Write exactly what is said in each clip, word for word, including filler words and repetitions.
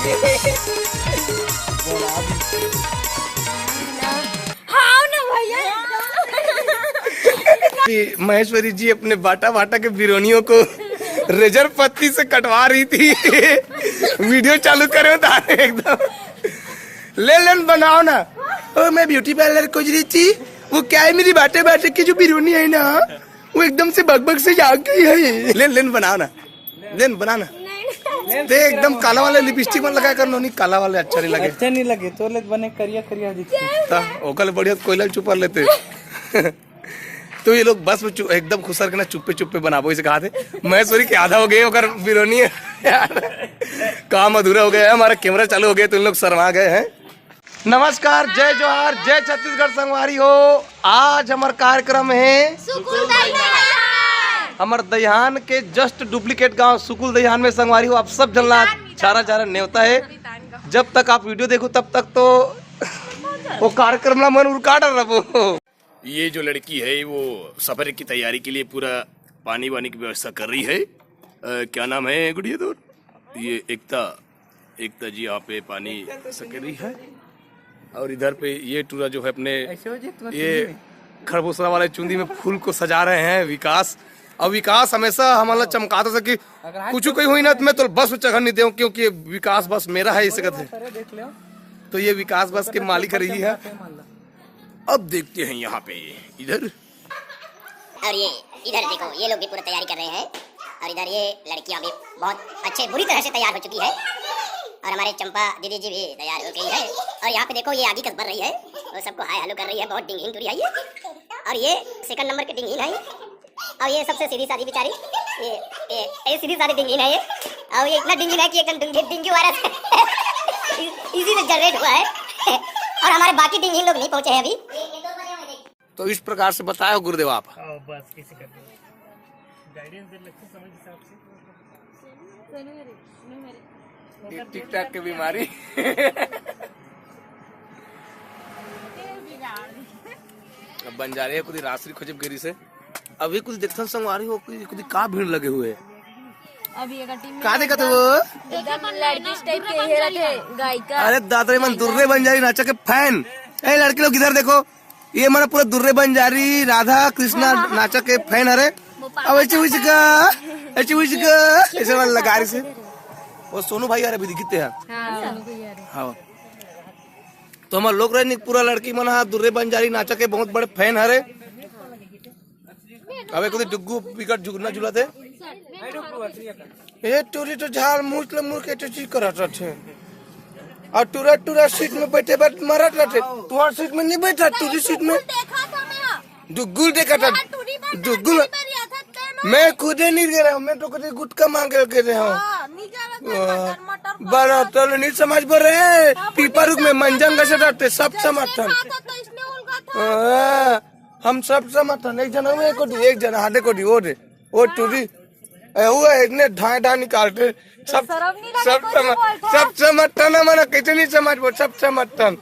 हाँ ना भैया। कि महेश्वरी जी अपने बाटा बाटा के बिरोनियों को रेजर पत्ती से कटवा रही थी। वीडियो चालू करे हो तारे एकदम। ले लेन बनाओ ना। ओ, मैं ब्यूटी पार्लर खोज रही थी। वो क्या है, मेरी बाटे बाटे की जो बिरोनी है ना, वो एकदम से बकबक से जाग गई है। लेन लेन बनाओ ना। लेन बना ना। ते एकदम काला वाले लिपस्टिक मन लगाया कर, नोनी, काला वाले अच्छा नहीं लगे। अच्छा नहीं लगे तो ले बने करिया करिया दिखते। ता ओकल बढ़िया कोयला चुपा लेते। तो ये लोग बस में चु-, एकदम खुसर के ना चुप्पे चुप्पे बनाबो, इसे कहा थे। महेश्वरी के आधा हो गए, ओकर बिरोनी है। यार, काम अधूरा हो गया है, हमारा कैमरा चालू हो गया तो इन लोग शर्मा गए हैं। नमस्कार, जय जोहार, जय छत्तीसगढ़ संगवारी हो। आज हमर कार्यक्रम है सुकुल दहियान। हमर दहियान के जस्ट डुप्लीकेट गांव सुकुल दहियान में संगवारी हो, आप सब झन ला छारा छारा नेवता है। जब तक आप वीडियो देखो तब तक तो वो कार्यक्रम ला मन उरका डर रहो। ये जो लड़की है वो सफर की तैयारी के लिए पूरा पानी वानी की व्यवस्था कर रही है। अ, क्या नाम है गुड़िया तोर? ये एकता, एकता जी यहाँ पे पानी से कर रही है। और इधर पे ये टूरा जो है अपने ऐसे हो जी, तुम्हें ये चुन्नी में। खरबूसरा वाले चुंदी में फूल को सजा रहे हैं विकास। और विकास हमेशा हमारा चमकाता था कि अगर आज कुछ कोई हुई ना तो मैं तो बस में चढ़ने नहीं दूँ, क्योंकि ये विकास बस मेरा है, इसे कहते हैं। अरे देख लो। तो ये विकास बस के मालिक रही है। अब देखते हैं यहाँ पे इधर। और ये इधर देखो, ये लोग भी पूरा तैयारी कर रहे हैं। और इधर ये लड़कियां भी बहुत अच्छे, बुरी तरह से तैयार हो चुकी है। और हमारे चंपा दीदी जी भी तैयार हो गई है। और यहाँ पे देखो, ये आगे कस बढ़ रही है, वो सबको हाय हेलो कर रही है। बहुत डिंगहीन टूरी है ये। और ये सेकंड नंबर की डिंगहीन है। और ये सबसे सीधी सादी बेचारी, ये ये, ये सीधी सादी डिंगहीन है ये। और ये इतना डिंगहीन है कि एकदम डेंगू, डेंगू वायरस इसी से जनरेट हुआ है। और हमारे बाकी डिंगहीन लोग नहीं पहुंचे हैं अभी। तो इस प्रकार से बताया गुरुदेव आप। आओ, बस किसी का गाइडेंस दे, लक्ष्य समझ हिसाब से। ये टिकटॉक के बीमारी। अब बंजारे कुछ राशि खोजब गिरी से। अभी कुछ देखथन संगवारी हो, कुछ कुछ का भीड़ लगे हुए। अभी अगर टीम में का देखत हो? एकदम लड़की टाइप के ये रहते गायिका। अरे दादा रे मन दुर्रे बंजारी नाचा के फैन। ए लड़के लोग इधर देखो, ये मन पूरा दुर्रे बंजारी राधा कृष्णा नाचा के फैन हरे। अब ऐसे वैसे का, ऐसे वैसे का, ऐसे वाला लगा रही से। वो सोनू भाई यार अभी दिखते हैं। हाँ। तो हमारे लोग रहनी पूरा लड़की मन हा दुर्रे बंजारी नाचा के बहुत बड़े फैन हरे। अबे कुछ डुग्गू बिकट झुकना झुला थे। ए टूरी तो झाल मूछ ले मुड़ के तो चीज करत रथे। और टूरा टूरा सीट में बैठे बैठ मरत रथे। तुम्हार सीट में नहीं बैठा, टूरी सीट में। डुग्गुल देखा था। डुग्गुल। मैं खुदे नहीं गे रहा हूँ, मैं तो कभी गुटखा मांगे गे रहा हूँ। बड़ा तल नहीं समझ पा रहे। पीपा रुख में मंजन कैसे रहते, सब समर्थन। हाँ। हम सब समर्थन, एक जना में कोडी, एक जना हाथे कोडी, ओ रे, ओ टूरी। ए, वो है, इतने ढाई ढाई निकालते, सब, शर्म नहीं लगे, सब कुछ सम-, बोलते हैं। सब समर्थन है, मना कैसे नहीं समझ वो, सब समर्थन।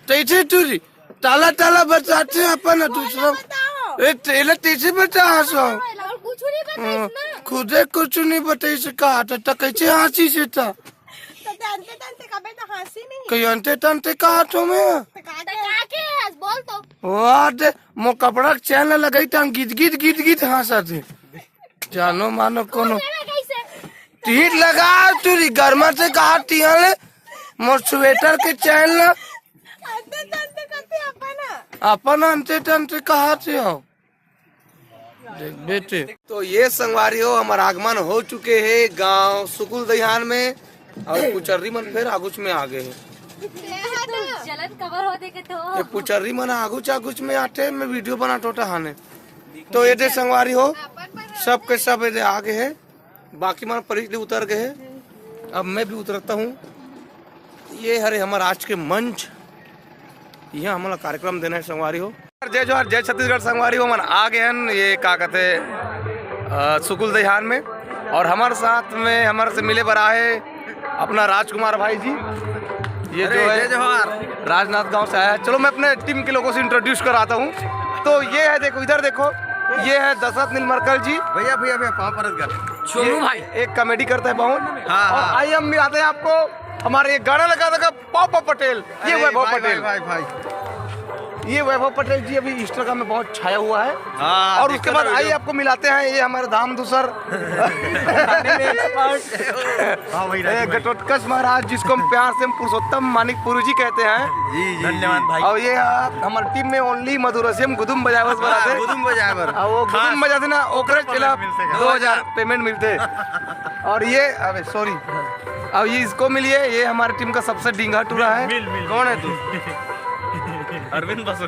तैसे टूरी, ताला ताला बताते हैं अपन दूसरा। बताओ। ए, तेला तैसे बता हंसो। और कुछ नहीं बताइस हाँ, ना। खुदे कुछ नहीं बताइस कहा था, तो कैसे हंसी से था? तो जानते जानते कबे तो हंसी नहीं। कहीं अंते तंते कहा तो मैं। तो का तो के? का के हंस बोल तो। वाह दे, मो कपड़ा के चैन ला लगाई तंग गिद गिद गिद गिद हंसा थे। जानो मानो कोनो। तू देवे कैसे? टीट लगा तू री गर्मा से कहा टिया ले। मोर स्वेटर के चैन ला। अंते तंते करते अपन। अपन अंते तंते कहा थे हो। देख बेटे। तो ये संगवारी हो, हमार आगमन हो चुके है गांव सुकुल दहियान में। और पुचर्री मन फिर आगुच में आ गए हैं। जलन कवर हो देखे तो। ये पुचर्री मन आगुच आगुच में आते, मैं वीडियो बना टोटा हाने। तो ये दे संगवारी हो, सब के सब ये दे आ गए हैं। बाकी मन परी ले उतर गए हैं। अब मैं भी उतरता हूँ। ये हरे हमारा आज के मंच, यहाँ हमारा कार्यक्रम देना है संगवारी हो। जय जोहार, जय छत्तीसगढ़ संगवारी हो, मन आ गए हैं, ये का कहते, अ, सुकुल दहियान में। और हमारे साथ में हमारे से मिले बर आए अपना राजकुमार भाई जी, ये अरे, जो है जय जोहार। राजनांदगांव से आया है। चलो मैं अपने टीम के लोगों से इंट्रोड्यूस कराता हूँ। तो ये है, देखो, इधर देखो, ये है दशरथ नीलमरकल जी। भैया, भैया, भैया, पाँव परत कर। सोनू ये भाई। एक कॉमेडी करता है बहुत। हाँ, और हाँ। आइए हम मिलाते हैं आपको हमारे ये गाना लगा देगा पापा पटेल, ये अरे वैभव भाई, पटेल। भाई, भाई, भाई। ये वैभव पटेल जी अभी इंस्टाग्राम में बहुत छाया हुआ है। हाँ, और देखो उसके बाद ना आइए, video। आपको मिलाते हैं, ये हमारे धाम दूसर। हाँ भाई, ये राजू भाई। घटोत्कच महाराज, जिसको हम प्यार से हम पुरुषोत्तम मानिकपुरी जी कहते हैं। जी, जी, धन्यवाद जी। भाई। और ये आप हमारे टीम में ओनली मधुरसियम गुदुम बजावस हाँ, बजाते। गुदुम बजावर। और वो गुदुम खास बजाते ना, ओकरे खास खिलाफ मिलते हैं। दो हजार पेमेंट मिलते। और ये, अबे सॉरी, अब ये इसको मिलिए, ये हमारे टीम का सबसे डींगा टूरा है। मिल, मिल। कौन है तू? अरविंद बसु।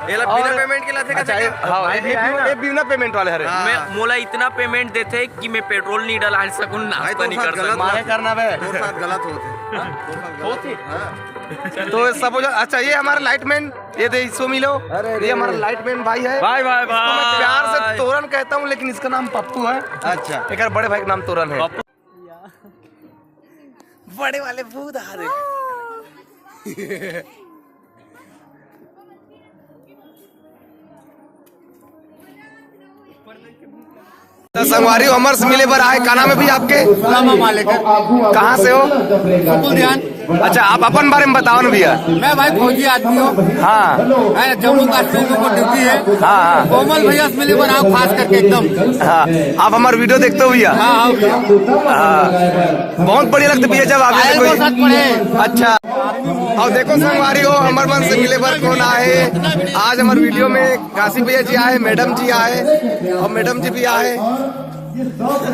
ये ला और बिना पेमेंट के लाथे अच्छा, कहते ये, क्या? हाँ, भाई ये, भी ये है बिना, ना? ये बिना पेमेंट वाले हरे। हाँ। मैं, मोला इतना पेमेंट देथे कि मैं पेट्रोल नहीं डला सकूं, भाई, नाश्ता तो नहीं साथ कर गलत सकूं। मारे करना बे। तो साथ गलत होथे। हाँ? तो साथ गलत होथे। हाँ। तो सब हो जा-, अच्छा, ये हमारा लाइटमैन, ये दे, इसको मिलो। अरे ये रे। हमारा लाइटमैन भाई है। भाई, भाई, इसको मैं प्यार से भाई। तोरन कहता हूँ, लेकिन इसका नाम पप्पू है। अच्छा। एक बड़े भाई का नाम तोरन है। पप्पू। बड़े वाले भूत आ रहे। तो संगवारी हो, हमर से मिले बर आए, का नाम है भैया आपके? रामा मालेकर। कहाँ से हो? सुकुल ध्यान। अच्छा, आप अपन बारे में बताओ ना भैया। मैं भाई फौजी आदमी हूँ। हाँ। है, जम्मू कश्मीर में ऊपर ड्यूटी है। हाँ, हाँ। कोमल भैया से मिले बर आओ, खास करके एकदम। हाँ, आप हमारे वीडियो देखते हो भैया? हाँ, हाँ भैया। हाँ, बहुत बढ़िया लगता है भैया जब आप पायल कोई को साथ पढ़े। अच्छा, और देखो संगवारी हो, हमर मन से मिले बर कौन आए। आज हमर वीडियो में काशी भैया जी आए, मैडम जी आए और मैडम जी भी आए।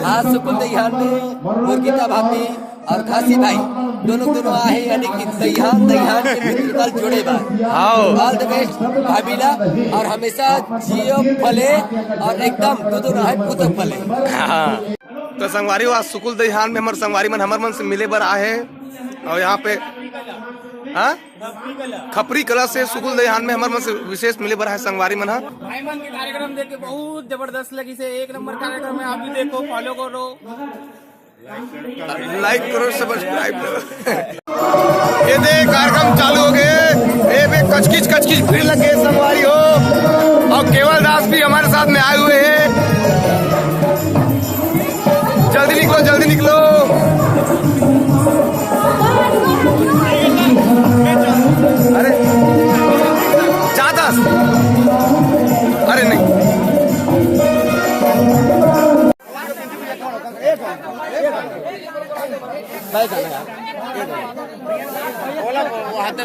आज सुकुल दहियान में और गीता भाभी और काशी भाई दोनों, दोनों आए, यानी कि दहियान, दहियान के मित्रता जुड़े बा। हाँ। All the best भाभी ला, और हमेशा जियो फले और एकदम दो दोनों है पुतक फले। हाँ। तो संगवारी हो, आज सुकुल दहियान में हमर संगवारी मन हमर मन से मिले बर आए हैं। और यहाँ पे, हाँ, खपरी कला से सुकुल दहियान में हमर मन से विशेष मिले बर आए संगवारी मन। हाँ, भाई मन के कार्यक्रम देख के बहुत जबरदस्त लगी से, एक नंबर कार्यक्रम है। आप भी देखो, फॉलो करो, लाइक करो, सब्सक्राइब करो। ये दे, कार्यक्रम चालू हो गए। ए बे, कचकिच कचकिच भीड़ लग गए संगवारी हो। और केवल दास भी हमारे साथ में आए हुए हैं। जल्दी निकलो, जल्दी निकलो। अरे, जा दास। अरे नहीं।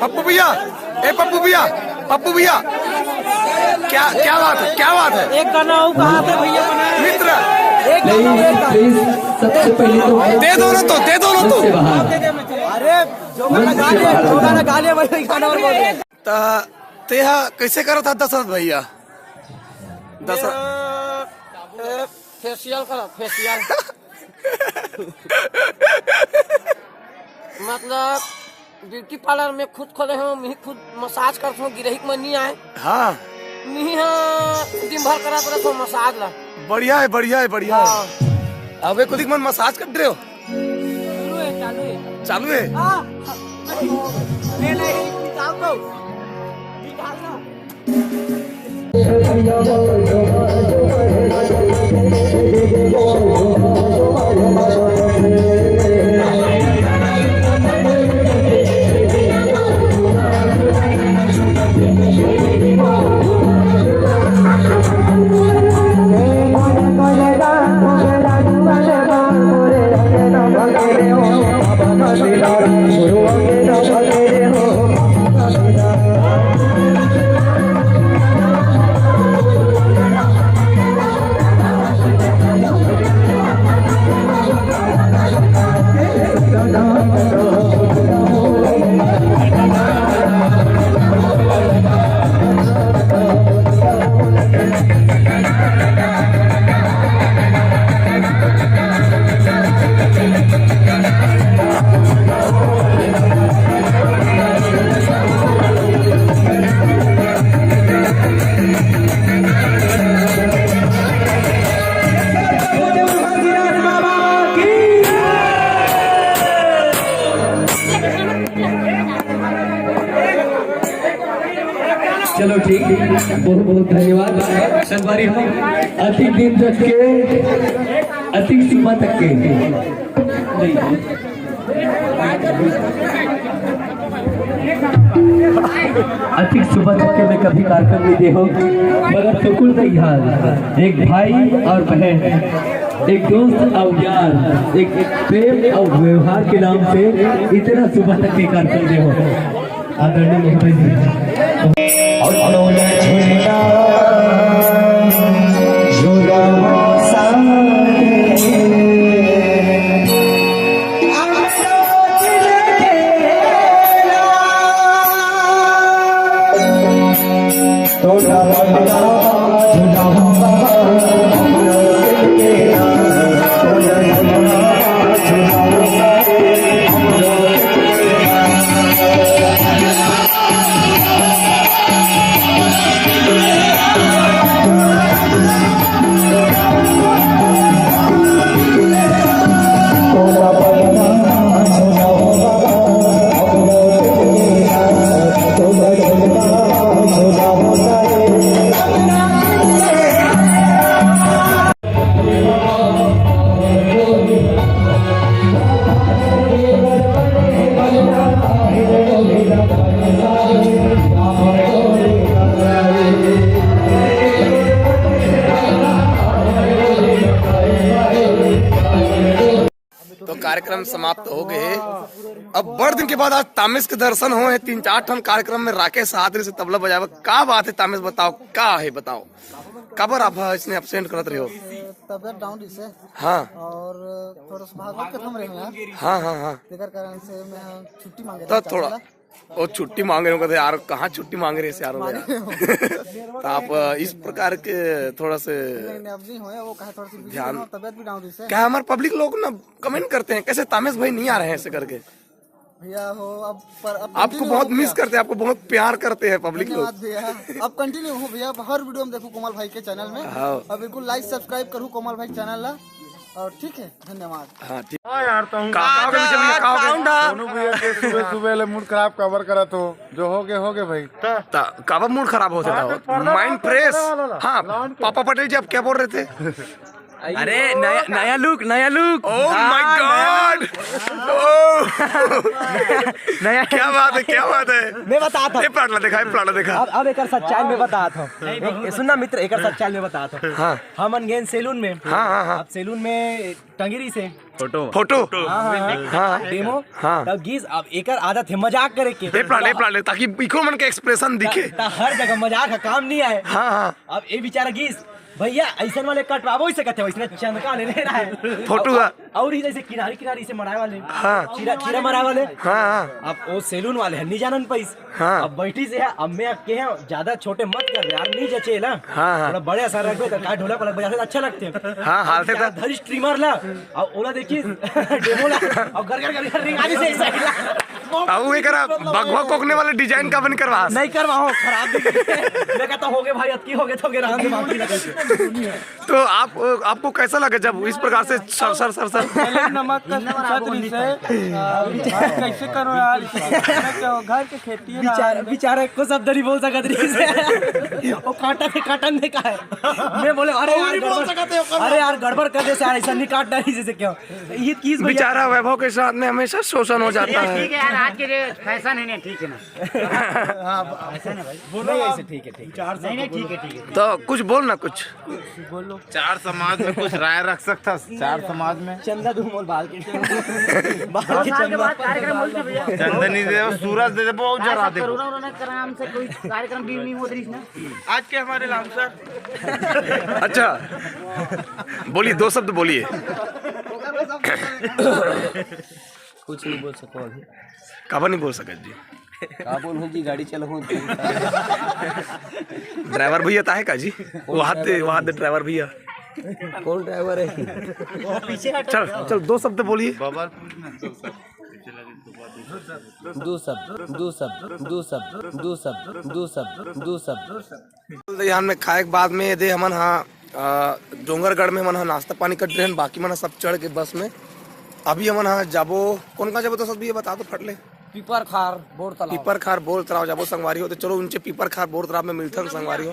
पप्पू भैया, ए पप्पू भैया, पप्पू भैया, क्या, क्या बात है, क्या बात है? एक गाना और कहा था भैया बनाए। मित्र, एक गाना और, एक गाना। प्लीज, सबसे पहले तो दे दो ना तो, दे दो ना तो। अरे, जो गाना गा लिया, जो गाना गा लिया, वही गाना और बोल दे। त तेहा कैसे करत हा दशरथ भैया? दशरथ फेशियल करत, फेशियल। मतलब ब्यूटी पार्लर में खुद खोले हूँ, मैं खुद मसाज करत हूँ, गिरहिक में नहीं आए। हाँ। नहीं हाँ, दिन भर करत रहत हूँ मसाज ला। बढ़िया है, बढ़िया है, बढ़िया है। हाँ। अबे कुछ मन मसाज कर रहे हो? चालू है, चालू है। चालू है? हाँ। ले, ले, निकाल दो। निकाल दो। चलो ठीक, बहुत बहुत धन्यवाद। संगवारी हो, अधिक दिन तक के, अधिक सीमा तक के नहीं। अधिक सुबह तक के मैं कभी कार्यक्रम नहीं दे हो, मगर सुकुल दहियाल एक भाई और बहन, एक दोस्त और यार, एक प्रेम और व्यवहार के नाम से इतना सुबह तक के कार्यक्रम दे हो। आदरणीय महोदय जी। और झूला, झूला, झूला, तो कार्यक्रम समाप्त हो गए। अब बड़ दिन के बाद आज तामेश के दर्शन हो है, तीन चार ठन कार्यक्रम में राकेश हाथ से तबला बजावे। का बात है तामेश, बताओ, का है बताओ, काबर आप इसने एब्सेंट करत रहे हो? तबियत डाउन रहिसे। हाँ। और थोड़ा सा भागवत कथा में रहे यार। हाँ, हाँ, हाँ। तेकर कारण से मैं छुट्टी मांगे तो रहे थोड़ा चाचा ला। वो छुट्टी मांगे रहे हो, कहते यार, कहाँ छुट्टी मांगे रहे से यार, हो मांगे यार। रहे हो। तो आप, अ, इस प्रकार के थोड़ा से नहीं, नहीं, अब नहीं होया, वो कहा थोड़ा सा बिजी ध्यान। हो, तबियत भी डाउन रहिसे। क्या हमारे पब्लिक लोग ना कमेंट करते हैं, "कैसे तामेश भाई नहीं आ रहे हैं?" ऐसे करके। भैया हो, अब पर, अब आपको continue बहुत हो मिस भैया। करते हैं, आपको बहुत प्यार करते हैं पब्लिक लोग। धन्यवाद भैया। अब कंटिन्यू हो भैया, अब हर वीडियो में देखो कोमल भाई के चैनल में। हाँ। अब बिल्कुल लाइक सब्सक्राइब करो कोमल भाई चैनल ला। और ठीक है, धन्यवाद। हाँ, ठीक। हाँ यार, तो हूँ। का, का, का, का, का, का, का, दोनों भैया के सुबह सुबह ले मूड खराब काबर करत हो? जो हो गए, हो गए भाई। त-, काबर मूड खराब होते था? Mind fresh. हाँ, पापा पटेल जी, आप क्या बोल रहे थे? अरे, नया, नया लुक, नया look. Oh my God! Oh! नया क्या बात है, क्या बात है? मैं बताता हूँ। ये प्लाट ला देखा, ये प्लाट ला देखा। अब, अब एकर सच्चाई मैं बताता हूँ। एक, सुनना मित्र, एकर सच्चाई मैं बताता हूँ। हाँ। हमन गेन सैलून में। हाँ, हाँ, हाँ। अब सैलून में टंगरी से। फोटो। फोटो। हाँ, हाँ, हाँ। हाँ। डेमो। हाँ। तब गीस, अब एकर आदत है मजाक करे के। ये प्लाट, ये प्लाट, ताकि इको मन के एक्सप्रेशन दिखे। त, त हर जगह मजाक का काम नहीं आए। हाँ, हाँ। अब ये बेचारा गीस, "भैया, ऐसन वाले कटवाबो ही से कहते हो, इसने चंदका ले ले रहा है।" फोटो अब, का। और ही जैसे किनारी किनारी से मराए वाले। हाँ। चीरा, चीरा मराए वाले। हाँ, हाँ। अब वो सैलून वाले हैं, नहीं जानन पैस। हाँ। अब बैठी से है, अब मैं अब के हैं, ज्यादा छोटे मत कर यार, नहीं जचे ना। हाँ, हाँ। थोड़ा बड़े असर रखबे, तो का ढोलक वोलक बजाते तो अच्छा लगते हैं। हाँ, हालते अब तो। धरी ट्रिमर ला, अब ओला देखी, डेमो ला, अब घर घर घर घर रिंगारी से ऐसा हिला। अब वो एकरा बगवा कोकने वाले डिजाइन का बन करवा। नहीं करवाओ, खराब दिख रही है। मैं कहता, "हो गए भाई, अतकी हो गए, तो हो गए, राम से बात नहीं लगे।" तो आप, आपको कैसा लगा जब इस प्रकार से सर, सर, सर, सर? तेल नमक का छत रही से, आ, कैसे करो यार, इसमें क्या हो, घर के खेती है बेचारा, यार। बेचारा को शब्द नहीं बोल सकत रही से। वो काटा थे, काटन दे का है। मैं बोले, "अरे यार, गड़बड़, अरे यार, गड़बड़ कर दे से यार, ऐसा नहीं काटना रही जैसे क्या।" ये चीज भैया बेचारा वैभव के साथ में हमेशा शोषण हो जाता है। ठीक है यार, आज के लिए फैशन है ना, ठीक है ना? हाँ, ऐसा ना भाई। बोलो नहीं, आप। ऐसे ठीक है, ठीक है। विचार से नहीं, नहीं, बोलो। ठीक है, ठीक है। तो कुछ बोल ना, कुछ। बोलो। चार समाज में कुछ राय रख सकता, चार समाज में। चंदा धूमल बाल के। बाल के चंदा। चंदनी दे, सूरज दे दे, बहुत जरा दे। कोरोना, कोरोना के नाम से कोई कार्यक्रम भी नहीं होत रही ना। आज के हमारे लामसर। अच्छा, बोलिए, दो शब्द बोलिए। कुछ नहीं बोल सको अभी। काबर नहीं बोल सकत जी? का बोलूं जी, गाड़ी चलाऊं जी। ड्राइवर भैया ता है का जी? वो हाथ दे, वो हाथ दे ड्राइवर भैया। कौन ड्राइवर है? चल, चल, दो शब्द बोलिए। दो शब्द, दो शब्द, दो शब्द, दो शब्द, दो शब्द, दो शब्द। दहियान में खाए के बाद में दे हमन हा, अ, डोंगरगढ़ में हमन हा नाश्ता पानी कर रहे हैं, बाकी मन हा सब चढ़ के बस में। अभी हमन हा जाबो, कौन कहाँ जाबो तो सब ये बता दो फट ले। पीपर खार, बोर तालाब। पीपर खार, बोर तालाब जाबो संगवारी हो, तो चलो उनसे पीपर खार, बोर तालाब में मिलथन संगवारी हो।